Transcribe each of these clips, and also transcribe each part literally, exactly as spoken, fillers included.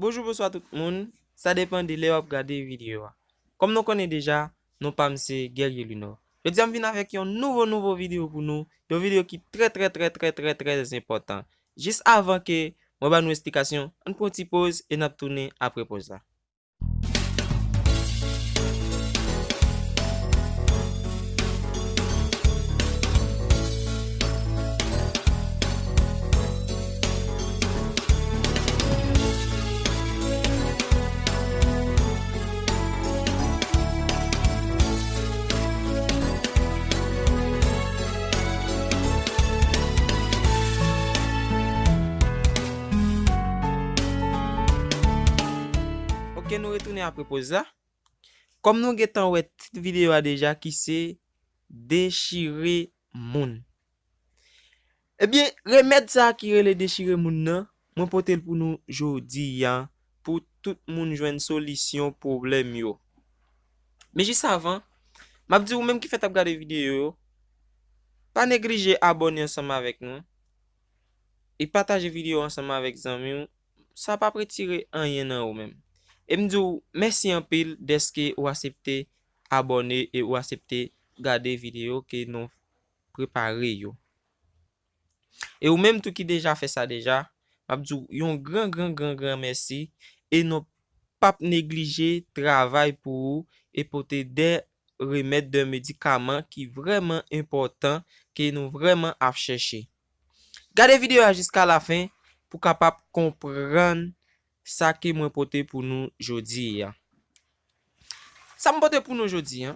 Bonjou, bonswa tout moun. Sa depann de lè w ap gade videyo a. Kòm nou konnen deja, non pa m se Guerrier Lunor. Jodi a m vin avèk yon nouvo, nouvo videyo pou nou. Yon videyo ki trè, trè, trè, trè, trè, trè enpòtan. Jis avan ke mwen ba nou esplikasyon, ann pran yon ti poz e n ap tounen apre poz la. Ok, nou retounen apre poz la. Kòm nou gentan wè tit videyo a deja ki se dechire moun. Ebyen, remèd sa a ki rele dechire moun nan, mwen pote l pou nou jodi a, pou tout moun jwenn solisyon pwoblèm yo. Men jis avan, m ap di ou menm ki fèk ap gade videyo yo, pa neglije abòne ansanm avèk nou e pataje videyo ansanm avèk zanmi w, sa p ap retire anyen nan ou menm. E m di w mèsi anpil dèske ou aksepte abòne e ou aksepte gade videyo ke nou prepare yo. E ou menm tou ki deja fè sa deja, m ap di w yon gran, gran, gran, gran mèsi e nou p ap neglije travay pou ou e pote de remèd, de medikaman ki vrèman enpòtan, ke nou vrèman ap chèche. Gade videyo a jiska lafen pou kapab konprann sa ke mwen pote pou nou jodi a. Sa m pote pou nou jodi a,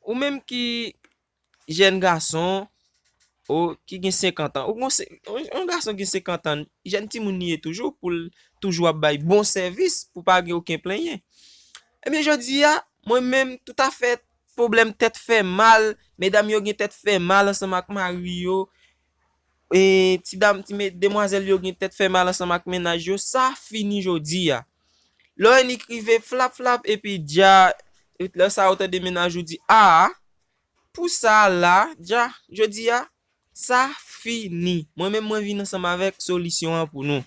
ou menm ki jèn gason, ou ki gen senkant an, ou gon se-, yon, yon gason gen senkant an, jèn timoun li ye toujou, pou l toujou ap bay bon sèvis, pou pa gen okenn plenyen. Ebyen, jodi a, mwen menm, toutafè, pwoblèm tèt fè mal, medam yo gen tèt fè mal ansanm ak mari yo, e ti dam, ti me-, demwazèl yo gen tèt fè mal ansanm ak mennaj yo, sa fini jodi a. Lè w annik rive flap flap, epi dja, lè sa ou tande mennaj ou di, a, pou sa la, dja, jodi a, sa fini. Mwen menm, mwen vin ansanm avèk solisyon an pou nou.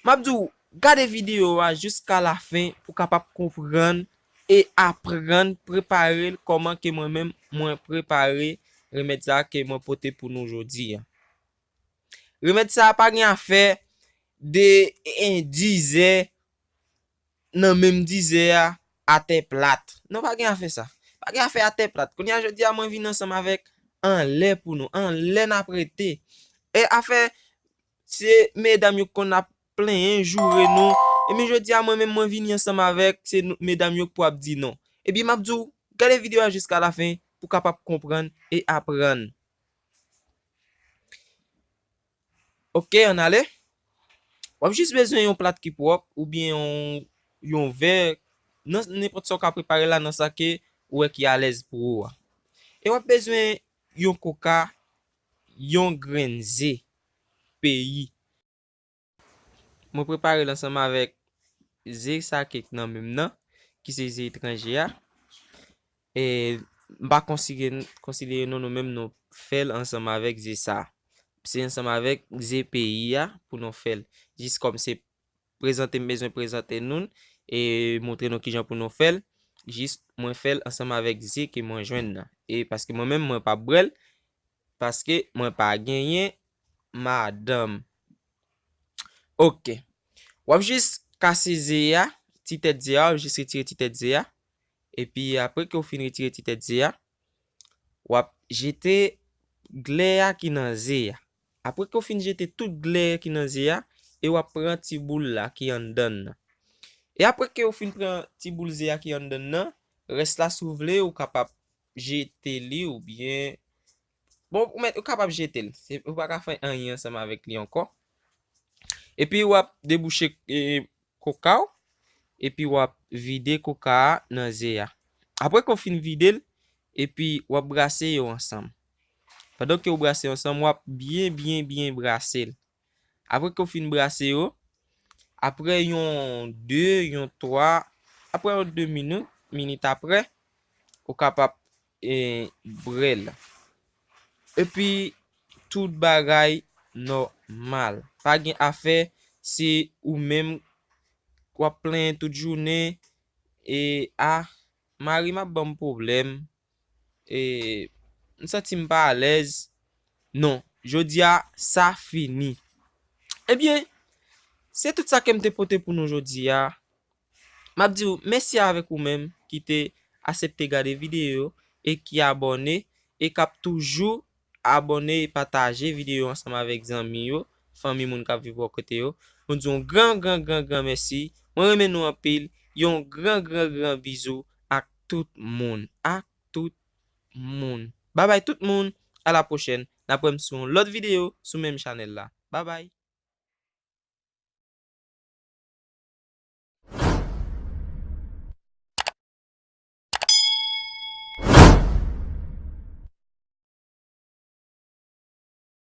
M ap di w, gade videyo a jiska lafen pou kapab konprann e aprann prepare l kòman ke mwen menm mwen prepare remèd sa a ke mwen pote pou nou jodi a. Remèd sa a pa gen afè de, e, dizè nan menm dizè a atè plat. Non, pa gen afè sa. Pa gen afè atè plat. Kounye a jodi a mwen vin ansanm avèk anlè pou nou. Anlè n ap rete. E afè se medam yo konn ap plenyen, joure nou. Ebyen jodi a mwen menm mwen vini ansanm avèk se nou, medam yo k pou ap di non. Ebyen m ap di w, gade videyo a jiska lafen pou kapab konprann e aprann. Ok, ann ale. W ap jis bezwen yon plat ki pwòp oubyen yon, yon vè, nan nenpòt sa w ka prepare la, nan sa ke ou wè ki alèz pou ou a. E w ap bezwen yon koka, yon grenn ze peyi. Mwen prepare l ansanm avèk ze sa ki nan men m nan, ki se ze etranje a. E m pa konsidere, konsidere nou, nou menm nou fè l ansanm avèk ze sa. Se ansanm avèk ze peyi a pou nou fè l. Jis kòm se prezante m bezwen prezante nou l e montre nou kijan pou nou fè l. Jis mwen fè l ansanm avèk ze ke mwen jwenn nan. E paske mwen menm mwen p ap bwè l, paske mwen pa genyen madanm. Ok. W ap jis kase ze a, ti tèt ze a, w ap jis retire ti tèt ze a. Epi apre ke w fin retire ti tèt ze a, w ap jete glè a ki nan ze a. Apre ke w fin jete tout glè ki nan ze a, e w ap pran ti boul la ki anndan l nan. E apre ke w fin pran ti boul ze a ki anndan l nan, rès la si w vle, ou kapab jete li oubyen, bon, ou mèt, ou kapab jete l. Se, ou pa ka fè anyen ansanm avèk li ankò. Epi w ap debouche, e, koka w, epi w ap vide koka a nan ze a. Apre ke w fin vide l, epi w ap brase yo ansanm. Pandan ke w brase yo ansanm, w ap byen, byen, byen brase l. Apre ke w fin brase yo, apre yon de, yon twa, apre yon de minit, minit apre, ou kapab, e, bwè l. Epi, tout bagay nòmal. Pa gen afè se ou menm w ap plenyen tout jounen, e, a, mari m ap ban m pwoblèm, e, m santi m pa alèz. Non, jodi a, sa fini. Ebyen, se tout sa ke m te pote pou nou jodi a. M ap di w mèsi avèk ou menm ki te aksepte gade videyo e ki abòne e k ap toujou abòne e pataje videyo ansanm avèk zanmi yo, fanmi, moun k ap viv bò kote yo. Nou di yon gran, gran, gran, gran mèsi. Mwen renmen nou anpil. Yon gran, gran, gran bizou ak tout moun. Ak tout moun. Babay tout moun. A la pwochèn. N ap wè m sou yon lòt videyo sou menm chanèl la. Babay.